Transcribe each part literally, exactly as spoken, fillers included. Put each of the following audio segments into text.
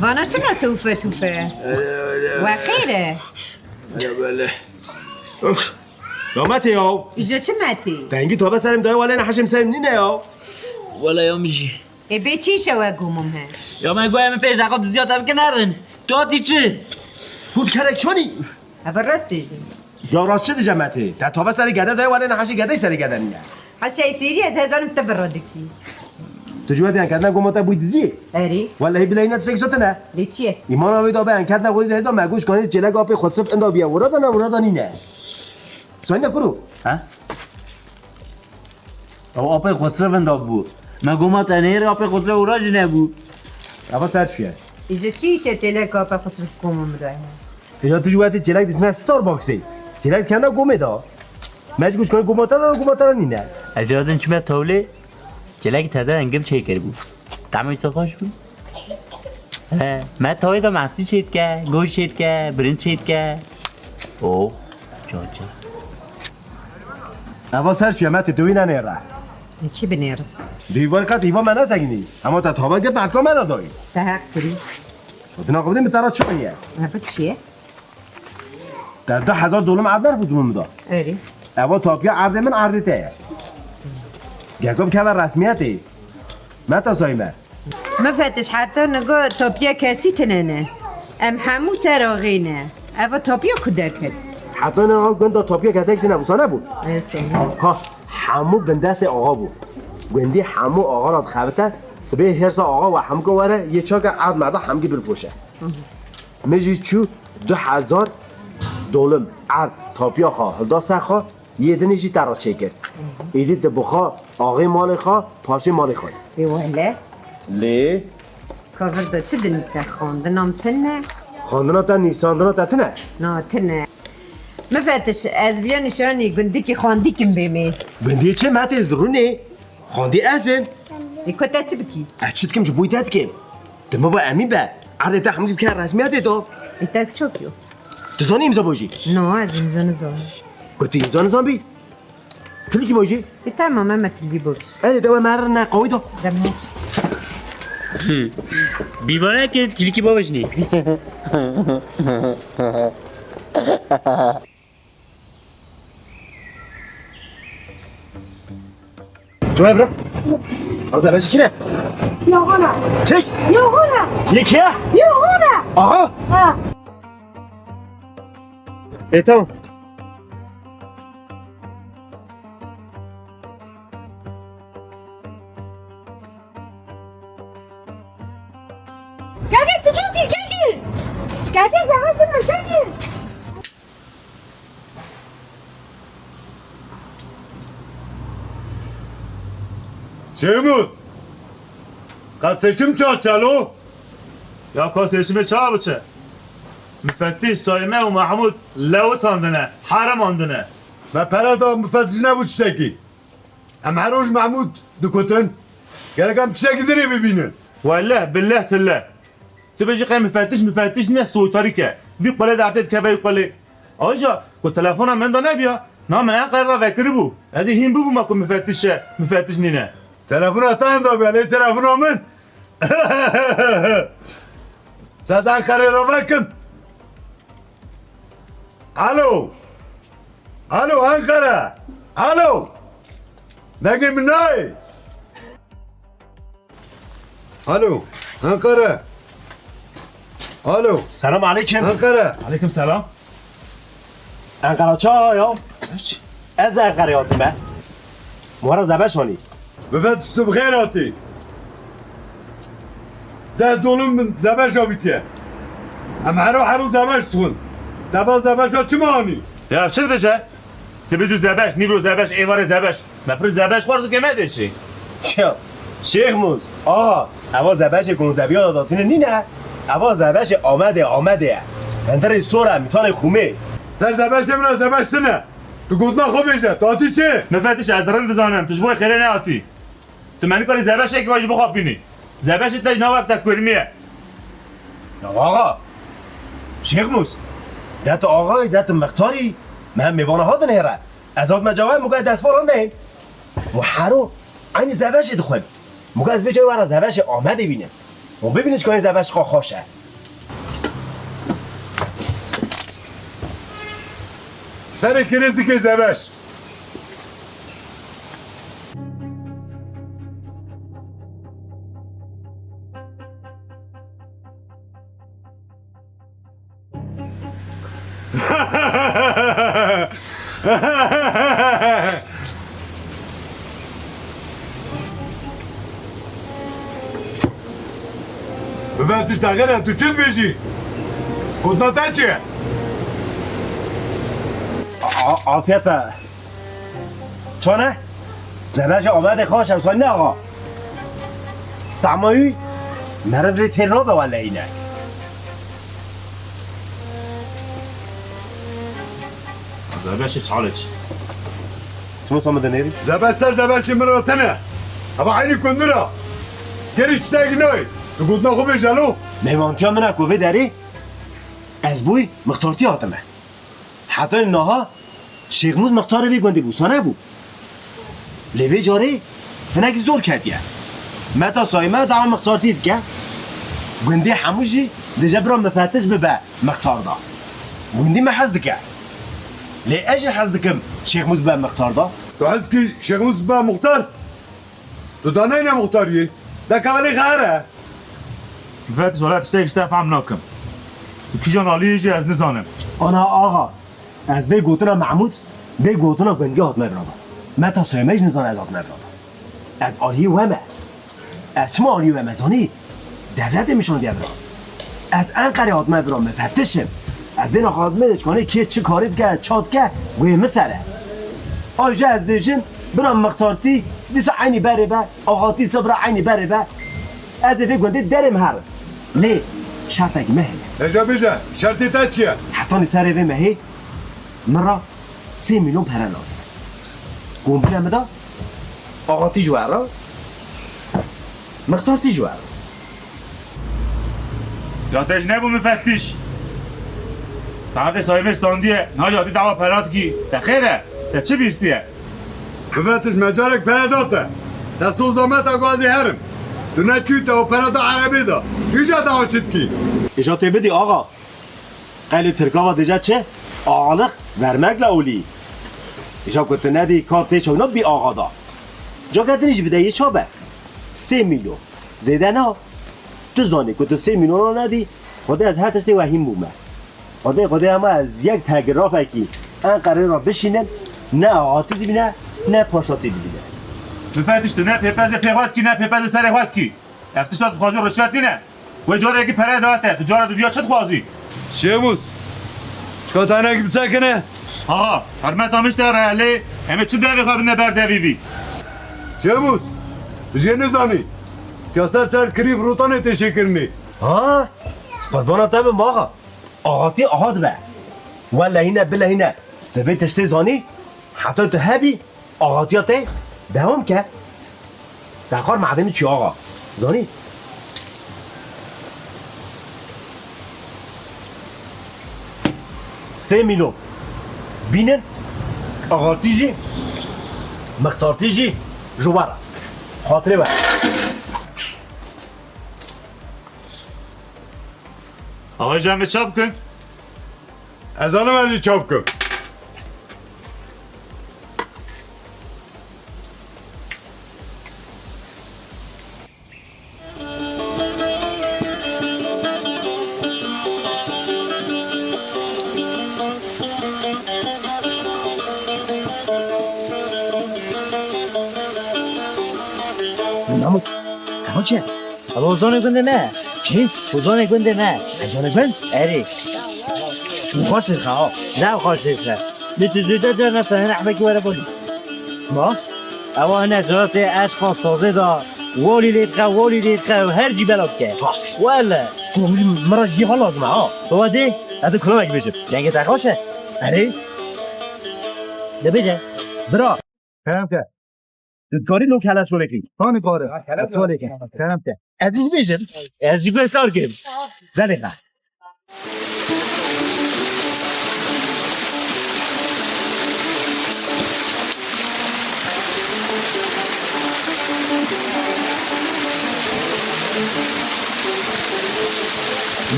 Vana çima sewfe tûfe? We xêr e? Hele bele. Ya Metê ya. Ji çi Metê? Tengî tabe serê min dayê, wele ne heşê min serê min nîne ya. Wele ya min jî. Ê bê çi îşe we gomum he? Ya me goya min pêş deqa diziya te bike nerin. Tu hatî çi? Tu dikerek çanî? Eve rast bêjin. Ya rast çi dije Metê? Te tabe serê gede dayê, wele ne heşê gedey serê gede nîne. Heşê serî ez hezanim te bi re dikî. Tu ji we dî enketna goma te bûy diziyê? Erê. Wellehî bileyî ne tiştek zotine. Lê çi ye? Îmana wê da be enketna xwe dî de da me goş kanê çêlek apê xwe sirf inda biye. Wira da ne, wira da nîne. Sayne kuro. Ha? Ew apê Xwesrev inda bû. Me goma te nêrê apê Xwesrev û ra jî nebû. Eva ser çûye. Ji çi îşe çêlek apê Xwesrev goma min daye? Ya tu ji wetî çêlek dîsne Starbucksê. Çêlek kena gomê da. Me ji goşkanê goma te da, goma te ra nîne. Ez ê din çime tewlê. Çêlek teze engim çêkir bû. Tamê wî xweş bû. He, me tawê de masî çêdike, goş çêdike, birinç çêdike. Oh, coce. Eva ser çûye, me tê dewî nenêre. Kî binêre? Dî bar qet hîva me nesekînî. Hema te tava girt, etka me de dayî. Te heq kirî. Şo dina xwe bidî, min te ra çi aniye? Eva çi ye? Te du hezar dolim erd nerf û dimim da. Erê. Eva tapiya erdê min erdê te ye. Geko bikeve resmiyetê. Meta sayme. Mifetiş heta nigo tapiya kesî tine ne. Em hemû ser axê ne. Eva tapiya ku derket? Heta niha gunda tapiya kesek tine wisa nebû. Eso. Ha, hemû bindestê axa bû. Gundî hemû axa ra dixebite, sibê hêrsa axa we hemûka were, yê çaka erd merda hemûkî bilfoşe. Min jî çû du hezar dolim erd tapiya xwe hilda ser xwe, yê dinê jî te re çêkir. Êdî tu bi xwe axê malê xwe, paşê malê xwe. Ê wele. Lê. Ka vir de çi dinivîse, xandina min tune? Xandina te, nivîsandina te tune? Na, tune. Mifetiş, ez viya nîşanî gundikî xandîkim bêmê. Gundiyê çi, me tê dirûnê? Xandî ez im. Ê ku te çi bikî? Ez çi dikim, ji bo te dikim. Tu min va emîn be. Erdê te hemû bike resmiyetê to. Ê te çok yo? Tu zanî îmza bojî? No, ez îmza nizanim. Ku tu îmza nizanbî? Tilkî bojî? Ê tamam, em tilkî bojî. Erê, dewe me re ne qawî da. Demot. Bîvaneke tilkî bojnî. Coya bira. Arıza ben çekine. Yahana. Çek. Yahana. Yeke. Yahana. Aha. Ha. E tamam. Geldi, tijoti geldi. Geldi, savaşın geldi. Şehmuz! Ka seçim ça çalo? Ya ka seçimê ça biçe? Mifettiş, Sayme û Mahmud lewitandine, heremandine. Me pere da mifettiş nebû tiştekî. Em her roj Mahmud dikutin. Gerek em tiştekî dinê bibînin. Welleh, billeh, tilleh. Tu bêjî qey mifettiş, mifettiş nîne, soytarî ke. Vî qulê de erdê dikeve wî qulê. Ayrıca ku telefona min de nebiya, na min Enqere ra vekiribû. Ez ê hîn bibûma ku mifettiş e, mifettiş nîne. Telefona te henda biya, lê telefona min. Siz Enqerê ra vekin. Alo. Alo, Enqere. Alo. Dengê min nayê. Alo, Enqere. Alo. Selam aleyküm. Enqere. Aleyküm selam. Enqere ça ya? Hiç. Ez Enqere hatime. Mora zebeş anî. Mifettiş, tu bi xêr hatî. Deh dolum min zebeş avîtiye. Em hero hero zebeş dixwin. Te va zebeşa çima anî? Ya çi dibêje? Sibê zû zebeş, nîvro zebeş, êvarê zebeş. Me pir zebeş xwarzike me dêşî. Ya, Şêx Mûz, axa, eva zebeşê konzebiya da datîne nîne. Eva zebeşê Amedê, Amedê ye. Vendirê sor e, mîtanê xumê. Ser zebeşê min e, zebeş tine. Tu gotina xwe bêje, tu hatî çi? Mifetiş, ez rind dizanim, tu ji bo xêrê nehatî. Tu me nikarî zebeşekî wa jî bixapînî. Zebeşê te ji nava te kurmî ye. Ya axa, Şêx Mûz, de tu axayî, de tu mixtarî, me hem mêvana hatin hêre. Ez hatime cawe, muga destvala neyê. Û hero, eynî zebeşê dixwin. Muga ez vê cayê were zebeşê Amedê bînim. Û bibînin çikayê Zebeş xwe xweş e. Serê kirêzikê Zebeş. Bi ver tişt axêre, tu çi dibêjî? Gotina te çi ye? A-, a-, afiyet be. Çan e? Zebeşê Amedê xweş e, Huseyinê axa. Tama wî meriv lê têr nabe wellehî ne. Zebeşê Çaliç. Çima sa min dinêrî? Zebeş ser zebeşê min re tune. Eva eynî kundir e. Gerî tiştekî nayê. Tu gotina xwe bêje lo. Mêvantiya min e ku vê derê ez bûy mixtartî hatime. Heta niha Şêxmûs mixtarê vê gundê bû, sane bû. Lê vê carê hinekî zor ketiye. Meta Sayme dawa mixtartî dike. Gundê hemû jî dije bira mifetiş bibe mixtar da. Gundî me hez dike. Lê ez jî hez dikim Şêxmûs bibe mixtar da. Tu hez kî Şêxmûs bibe muxtar? Tu daneyne muxtariyê. De kevelê xeyr e. Vet, zola tiştek işte fam nakim. Tu kîjan aliyê jî ez nizanim. Ana axa, ez bê gotina Mehmûd, bê gotina gundî hatime birava. Meta Soyme jî nizane ez hatime birava. Ez aliyê we me. Ez çima aliyê we me zanî? Devletê min şandiye bira. Ez Enqerê hatime bira, mifetiş im. Ez dêna hatime de çikanê kê çi karê dike, ça dike, guhê min ser e. Ay jî ez dêjim, bira mixtartî, dîsa eynî berê be, axatî dîsa bira eynî berê be. Ez ê vê gundê derê min herim. Lê şertekî me heye. Hêja bêje, şertê te çi ye? Hetanî serê vê mehê min re sê milyon pere lazim e. Kombîna min de axatî ji we re, mixtartî ji we re. Ya te ji nebû mifetiş? Tade Sayme standiye, naja dî dawa pera dikî. Te xêr e? Te çi bîstiye? Mifetiş me carek pere da te. Te soza me ta ku ez ê herim. Tu neçûyî te û pera da erebê da. Tu îja dawa çi dikî? Îja tê bidî axa. Qelê Tirka va dêje çi? Ağalık vermekle olî. Îja ku tu nedî ka tê çewna bî axa da. Caka dinî jî bide yê ça be. Sê milyon. Zêde na. Tu zanî ku tu sê milyona nedî, Xwedê ez her tiştê wehîm bûme. Xwedê, Xwedê hema ez yek telgrafekî Enqerê re bişînim, ne axatî dibîne, ne paşatî dibîne. Mifetiş tu ne pêpezê pê xwe dikî, ne pêpezê serê xwe dikî. Ev tişta tu dixwazî rişvet nîne. Wê carekî pere date, tu cara dudiya çi dixwazî? Şêmûs, çika te hinekî bisekine? Axa, hermeta min ji te re ye lê em ê çi devê xwe bidine ber devî vî? Şêmûs, tu jê nizanî. Siyaset ser kirî firotanê tê şêkirinê. Ha? Qurbana te bim axa. Axatî axa dibe. Wellehîne bilehîne. Te vê tiştê zanî, heta tu hebî, axatiya te dewam ke. Te xwar mademî çi axa. Zanî? Sê mîlon. Bînin, axatî jî, mixtartî jî ji we re. Xatirê we. Axa, ji em ê çap bikin. Ez zanim ez jî çap bikim. Namut, ewa çi? Ewa ozanê gundê me. Çi? Ozanê gundê me. Ozanê gund? Erê. Xweş dixwe ha. Ne xweş dixwe. Lê tu zû de car nasa hene ehmekî were bolî. Ma? Ewa hene caratê eşqa sazê da. Wolî lê dixwe, wolî lê dixwe û her cî bela dike. Ha. Wele. Min re jî ha lazim e ha. Baba dê, ez ê kulamekî bêjim. Dengê te xweş e? Erê. De bêje. Bira. Kerem ke. Tu dikarî lo keleş şolekî. Tanî kare. Şolekî. Kerem ke. Ez jî bêjim. Ez jî guhdar kim. Zelê me.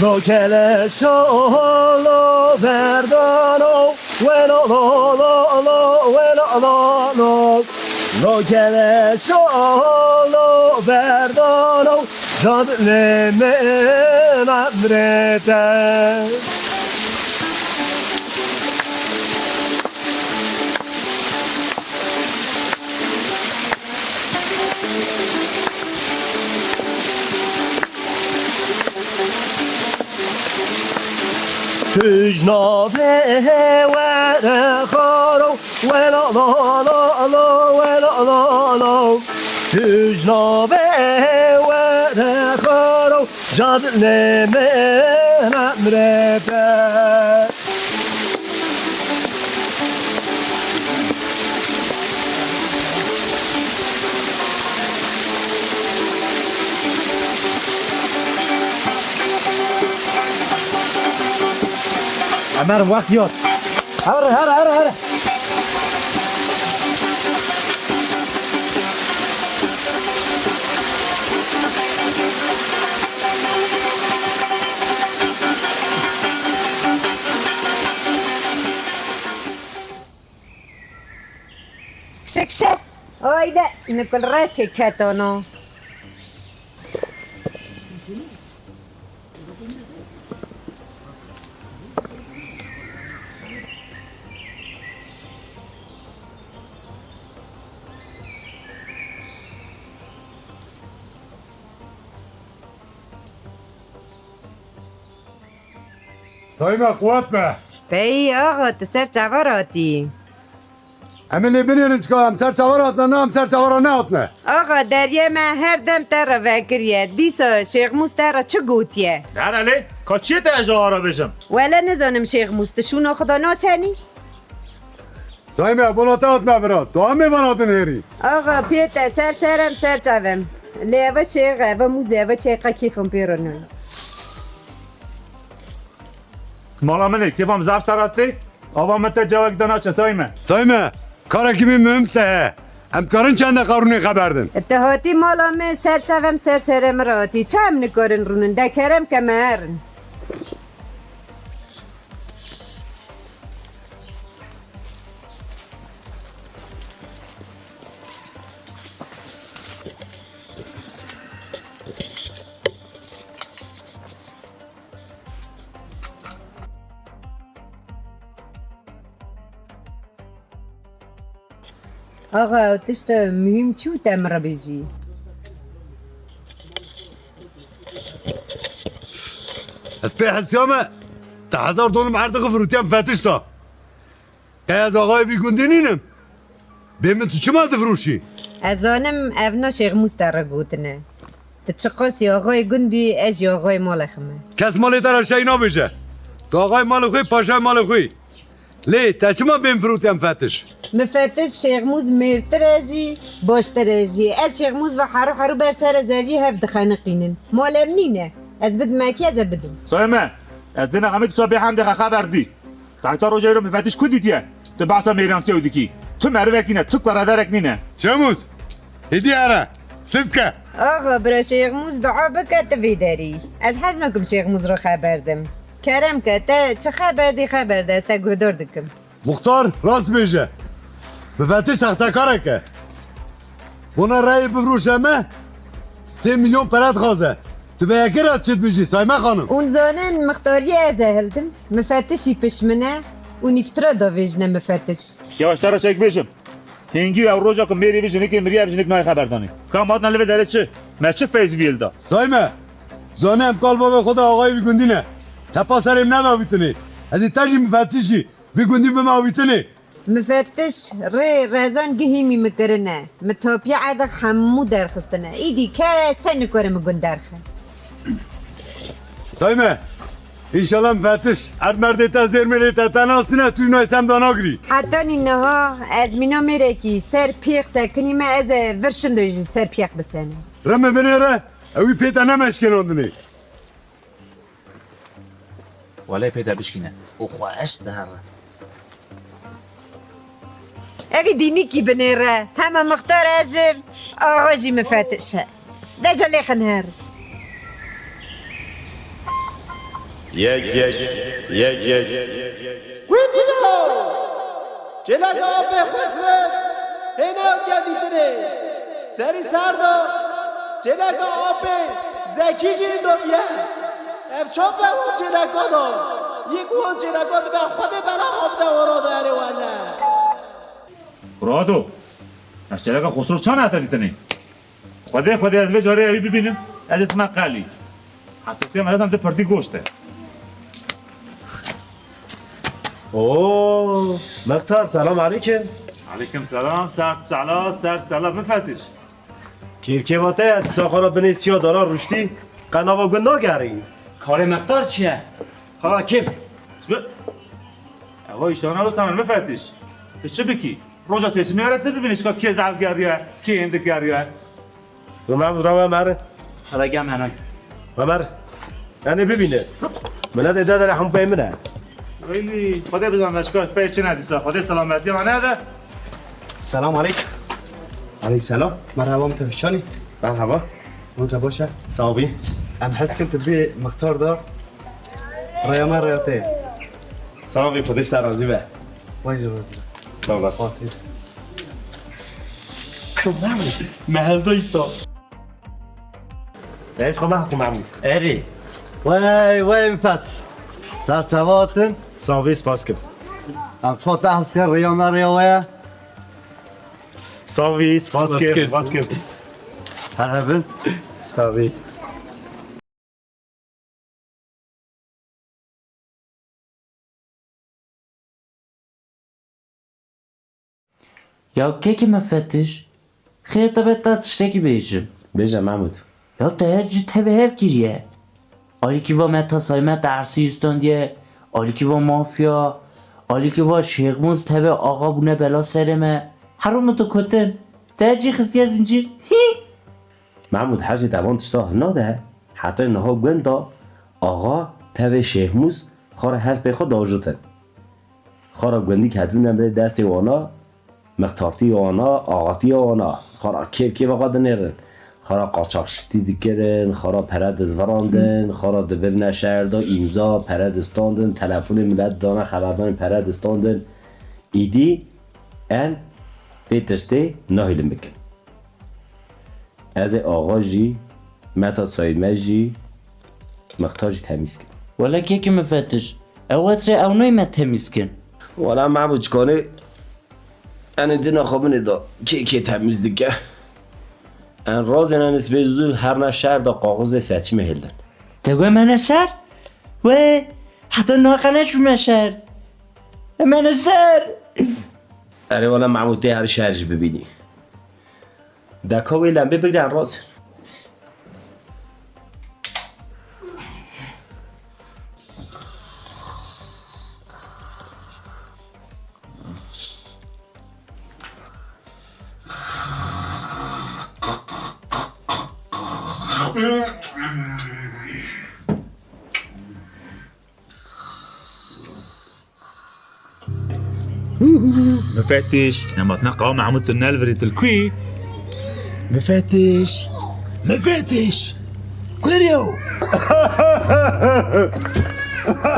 Lo keleşo lo verdano, we lo lo lo lo, we lo lo lo. Lo keleşo lo verdano, cadne men amrete. Tujna ve were xaro, we la la la la, we la la la. Tujna ve were xaro, cadne men amrete. Emer, wext yot. Here, here, here, here. Şik şik. Hayde, nikul reşê ketano. Sayme, quwet be. Peyî axa, tu ser çava ratî? Em ê lê binêrin çika em ser çava re hatine, na em ser çava re nehatine. Axa, deriyê me her dem te re vekiriye. Dîsa Şêxmûs te re çi gotiye? Nere lê? Ka çiyê te ez ji axa re bêjim? Wele nizanim Şêxmûs, tu şûna xwe de nasenî? Sayme, bona te hatime vira. Tu em ê vana dinêrî. Axa, pê te ser serem ser çavem. Lê eve şêx, eve mûz, eve çê qe kêfim pê re nayê. Mala min ê, kêfa min zaf te re tê. Ava min te cawek de naçe, Sayme. Sayme, karekî min muhim te heye. Em karin çend deqa rûnê xeber din? Tu hatî mala min, ser çavem ser serê min re hatî. Ça em nikarin rûnin? De kerem ke me herin. Axa, ew tişta muhîm çi û te min re bêjî? Ez pê hesiyame, te hezar dolim erdixi firûtiye mifetiş da. Qey ez axayê vî gundî nînim? Bê min tu çima difiroşî? Ez zanim ev na Şêxmûs te re gotine. Tu çiqasî axayê gund bî, ez jî axayê malê xwe me. Kes malê te re şey nabêje. Tu axayê malê xwe yî, paşayê malê xwe yî. Lê te çima bê min firotiye mifetiş? Mifetiş Şêxmûs mêrtir e jî, baştir e jî. Ez Şêxmûs ve herû herû ber serê zeviyê hev dixeniqînin. Malê min nîne. Ez bidime kê, ez ê bidim. Sayme, ez dêne xemê tu sa bê hendê xwe xeber dî. Tahta roja îro mifetiş ku dîtiye? Tu behsa mêrantiyê wî dikî. Tu merivek nîne, tu kurederek nîne. Şêxmûs, hêdî here, siz ke. Axa, bira Şêxmûs dua bike tu vê derî. Ez hez nakim Şêxmûs re xeber dim. Kerem ke, te çi xeber dî xeber de, ez te guhdar dikim. Muxtar rast bêje. Mifetiş sextekarek e. Bona reyê bifroşe me, sê milyon pere dixwaze. Tu vê yekê re çi dibêjî, Sayme xanim? Hûn zanin mixtariyê ez e hildim. Mifetişî pişt min e û nîftira davêjine mifetiş. Yavaş te re çek bêjim. Hingî ew roja ku mêrê vê jinikê miriye, ev jinik nayê xeberdanê. Ka em hatine li vê derê çi? Me çi feyz vî yê li da? Sayme, zanî em kal bavê xwe de axayê vî gundî ne. Tepa serê min nedavîtinê. Ez ê te jî mifetişî vî gundî bime avîtinê. Mifetiş rê rezan gihî mî min kirine. Min tapiya erdix hemû derxistine. Îdî kese nikare min gund derxe. Sayme, înşallah mifetiş erd merdê te zêr mêrê te te nasine, tu nayê sem da nagirî. Hetanî niha ez mîna mêrekî ser pêx sekinî me, ez ê vir şindo jî ser pêx bisene. Rime binêre, ew wî pê te nemeşkênandinê. Welê pê te bişkîne û xweş dihere. Evî dînîkî binêre. Hema mixtar ez im, axa jî mifetiş e. De celê xin her. Yek yek, yek yek. Gundîno! Çêleka apê Xwesrev hê newtiya dîtinê. Serî ser de çêleka apê Zekî jî li do bîye. Ev çav de wan çêleka da. Yê ku wan çêleka dibe Xwedê bela xwe bide wana de erê wele. Kurado, ev çêleka Xosrov çawa nehate dîtinê? Xwedê, Xwedê ez vê carê ewî bibînim, ez ê dime qelî. Hesretiya me zaten di pirdî goşt e. Oo, Mextar, selam aleykim. Aleykim selam, ser çala, ser sela, bifetiş. Kêfkêfa te ye, tu saxara binê siya dara rûştî, qe nava gund nagerî. Karê Mextar çi ye? Xala kêf. Ewa îşana wisa min bifetiş. Tu çi bikî? Roja seçimê re tu bibînî çika kê zehf geriye, kê hindik geriye. Û Mehmûd re we merin. Hele gel me henay. Wemer, yanî bibîne. Min nedê de de hemû pey min e. Weylî, Xwedê bizan me çika pey çi ne dîsa. Xwedê selametiya me nede. Selam aleyk. Aleyk selam. Merhaba, min te şanî. Merhaba. Min te baş e. Sağ ol. Em hez kin tu bê mixtar da. Rêya me rêya te. Sağ ol, Xwedê ji te razî be. Vay ji razî be. Sağ olasın. Fatih. Mehel daysa. Eş xwe behsî Mahmud. Erê. Wey, wey, Mifet. Ser tevatin. Sağ ol, spas kim. Em ço te hez kin, rêya me rêya we ye. Sağ ol, spas kim, spas kim. Her hebin. Sağ ol. Ya kekê Mifetiş, xêr te be te tiştekî bêjim. Bêje Mahmud. Ya te her cî tevê hev kiriye. Alîkî va me ta Sayme te ersî istandiye, alîkî va mafya, alîkî va Şêxmûz tevê axa bûne bela serê me. Hero min tu kutin. Te her cî xistiye zincîr. Hî! Mahmud, her jî te van tişta hilnade. Heta niha gund da axa tevê Şêxmûz xwe re hespê xwe dajotin. Xwe re gundî ketibûne milê destê wana, mixtartiya wana, axatiya wana. Xwe re kêf kêfa xwe dinêrin. Xwe re qaçaxçitî dikirin, xwe re pere dizvirandin, xwe re dibirine şer de îmza, pere distandin, telefonê milet dane xeberdanê pere distandin. Îdî em vê tiştê nahêlin bikin. Ez ê axa jî, Meta Sayme jî, mixtar jî temîz kim. Wele kekê Mifetiş, ew wetre ew nayê me temîz kin. Wele Mehmûd, çikanê enê dina xwe binê da kê kê temîz dike. En razên enê sibê zû her ne şer da kaxizê seçimê hildin. Te got me ne şer? Wê, heta niha qe neçûme şer. Me ne şer. Erê wele Mehmûd, tê her şer jî bibînî. Deka wê lembê bigre rast. Mifetiş, nema tine qawa Mehmûd tu nelvirî tu li ku yî? Mifetiş! Mifetiş! Kurê ew!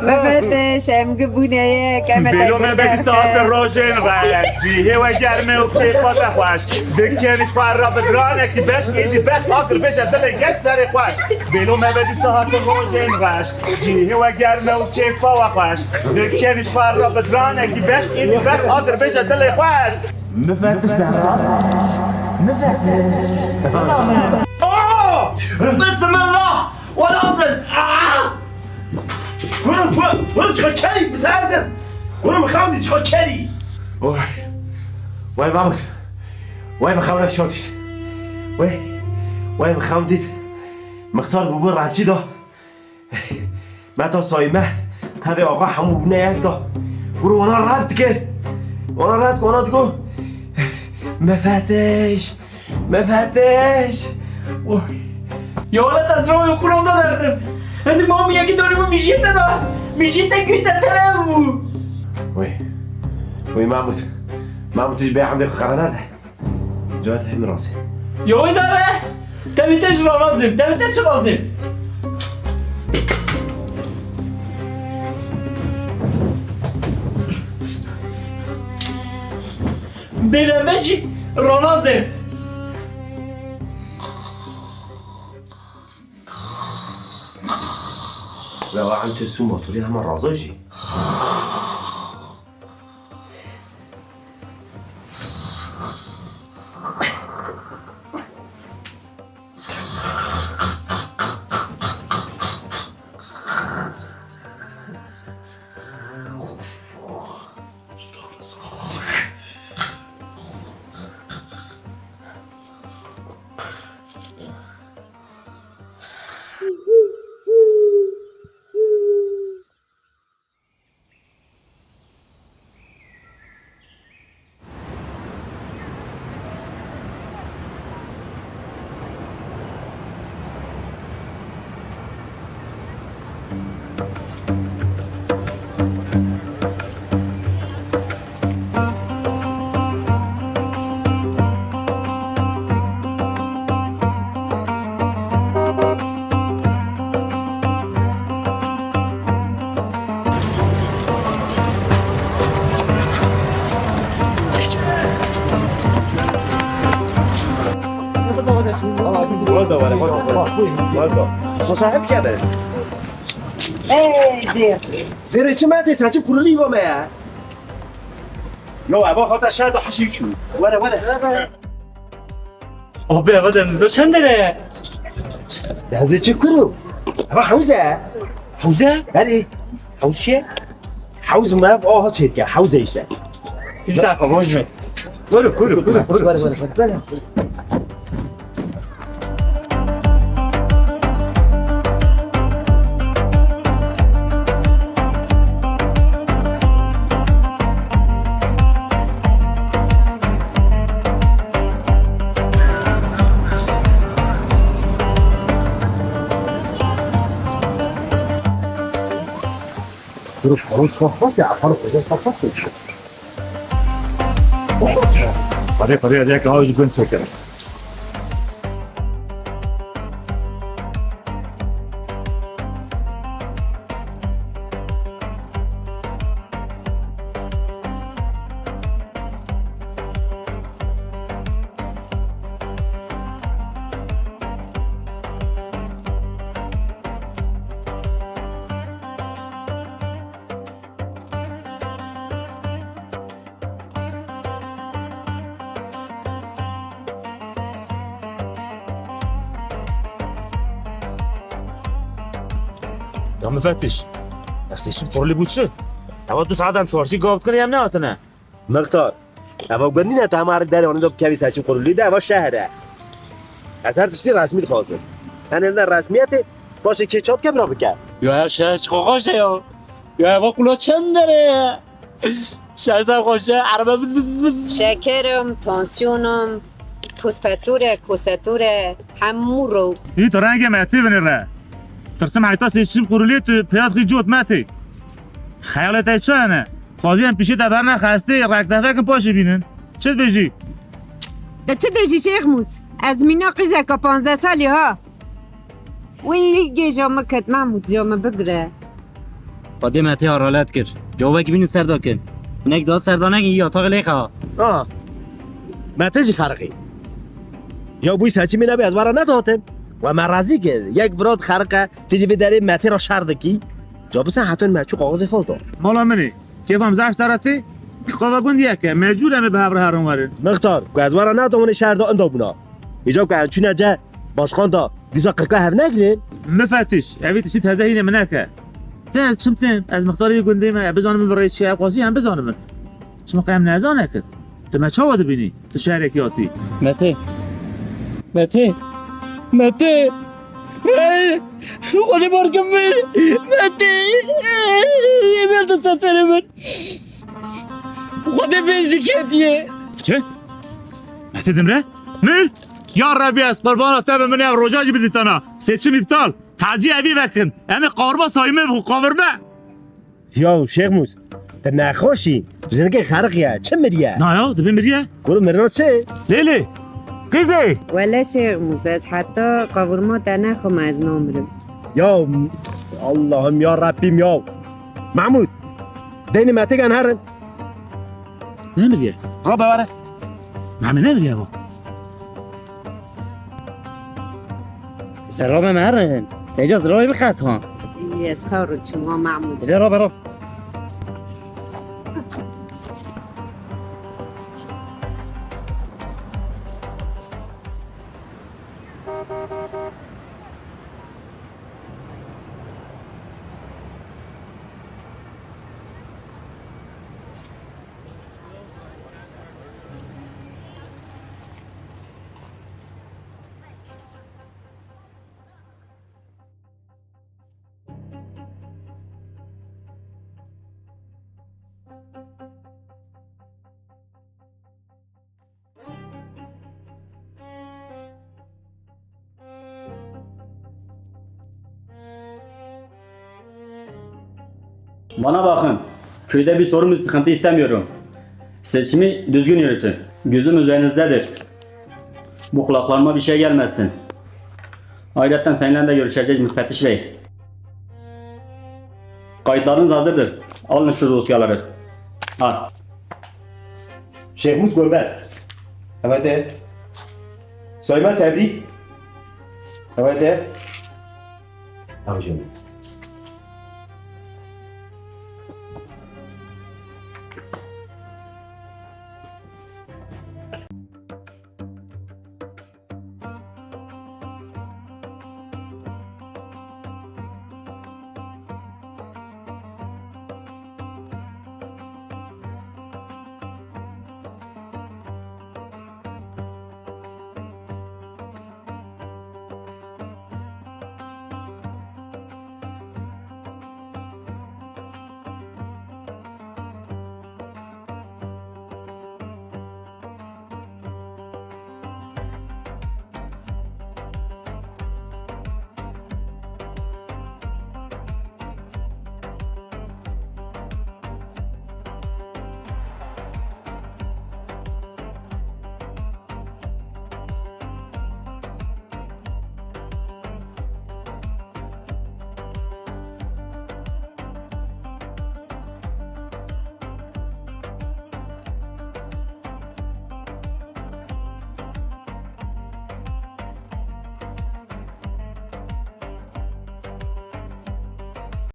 Mifetiş, em gi bûne yek, em ê te Bêlo me bedî saetin rojên reş, cihê we germ e û kêfa te xweş. Dikenî ji xwe re bi diranekî beş, êdî bes, agir bêje dilê geş serê xweş. Bêlo me bedî saetin rojên reş. Cihê we germ e û kêfa we xweş. Dikenî ji xwe re bi diranekî beş, êdî bes, agir bêje dilê xweş. Mifetiş de rast. Mifetiş. Aa! Bismillah! Wela din! Aa! Gurum, gurum, gurum, çiqa kerî, bizazim! Gurum, xewdî, çiqa kerî! Oy! Way Mahmud! Way, min xew re şewtît! Way! Way, min xew dît! Mixtar bûbû rapçî da! Meta Sayme, tevê axa hemû bûne yek da. Guro wana rap dikir. Wana rap dikir, wana digo. Mifetiş, Mifetiş. Oy. Ya wele te zirowê xûran da derxiz. Hindî mamî yekî dorî bû mijî te da. Mijî te gû te teve bû. Oy. Oy Mahmud. Mahmud, tu ji bê hemdê xwe xebera de. Cewet hemî razî. Yo, îdare! Tevî te ji re razîm, tevî te çi razîm? Bêle me jî ranazên. Ve va em tê sû motorî hema razo jî. Musahif kebe. Ey, zêr. Zêrê çi me tê, seçim kurulî bo me ya. Yo, eva xata şer de heşî çû. Were, were. Abi, eva denize çend dere? Denize çi kuru? Eva hewze. Hewze? Berê. Hewz çi? Hewz me, aha çêtke, hewze işte. Kimse kamoş mu? Buyurun, buyurun, buyurun, buyurun. Were, were, were. Dur, dur, dur, dur ya, dur, dur, dur, dur. Parê, parê, hadi, hadi, hadi, hadi. Ya müfettiş, ev seçim kurulî bû çi? Ewa du saet em şarjî gav dikin, em nehatine. Mixtar, eva gundî ne, te hema derê anî da bikevî seçim kurulî de, eva şehir e. Ez her tiştî resmî dixwazim. Tenê li resmiyetê, paşê kê çat ke bira bike. Ya, ya şehir çi qoqaş e ya. Ya eva kula çend dere ye. Şehir ser xweş e, erebe biz biz biz. Şekerim, tansiyonum, kospetûre, kosetûre, hemû ro. Î tu rengê me tê binêre. Tirsim heyta seçim kurulê tu peyat xî cot me tê. Xeyalê te çi hene? Xwazî em pîşê te berne xestê, rektefekin paşê bînin. Çi dibêjî? De çi dêjî Şêx Mûs? Ez mîna qîzeka panzdeh salî ha. Wî gêja min ket Mehmûd, ja min bigire. Xwedê me tê aralet kir. Cawekî bînin ser dakin. Hinek da ser da nekin, yataxê lê xeha. Aha. Me tê jî xeriqî. Ya bûyî seçimê nebê ez were nedatim. We me razî kir. Yek virat xeriqe, tu jî vê derê me tê re şer dikî. Ca bisan heton me çû kaxizê xwe da. Mala min ê. Kêfa min zehf te re tê. Qava gund yek e. Mecbûr em ê bi hev re herin werin. Mixtar, ku ez were nedatim, hûn ê şer da inda bûna. Îca ku em çûne ce başqan da, dîsa qirka hev negirin. Mifetiş, evî tiştî teze hînê min neke. Te ez çim têm, ez mixtarê gundê me, ez bizanim min bi rê çi ye, ev qasî em bizanim min. Çima qey em nezane ki? Tu me çawa dibînî? Tu şehrekî hatî. Mete. Mete. Mete. Hey! Xwedê bar kim min. Mete. Ê ber dista serê min. Xwedê bêjî ketiye. Çi? Mete dimre? Mir? Ya Rebî, ez qurbana te be, min ev roja jî bidîtana. Seçim îptal. Tacî evî vekin. Em ê qawirma sayî me bixwe, qawirme. Ya Şêx Mûs, tu nexweş î? Jinekê xeriqî ye. Çi miriye? Na ya, dibê miriye. Kuro mirina çi? Lê lê. Qîzê. Wele Şêx Mûs, ez heta qavurma te nexwim ez namirim. Ya Allah'ım ya Rabbim ya. Mahmud, deynî me têgen herin. Nemiriye. Rabe were. Mehmet ne diyor bu? Zerra me merin. Teca zerra me qet ha. Yes, xeru çima Mahmud. Zerra bero. Bana bakın, köyde bir sorun, bir sıkıntı istemiyorum. Seçimi düzgün yürütün. Gözüm üzerinizdedir. Bu kulaklarıma bir şey gelmesin. Ayrıca seninle de görüşeceğiz müfettiş bey. Kayıtlarınız hazırdır. Alın şu dosyaları. Al. Şehmuz Göbel. Evet. Sayma Sebri. Evet. Tamam canım.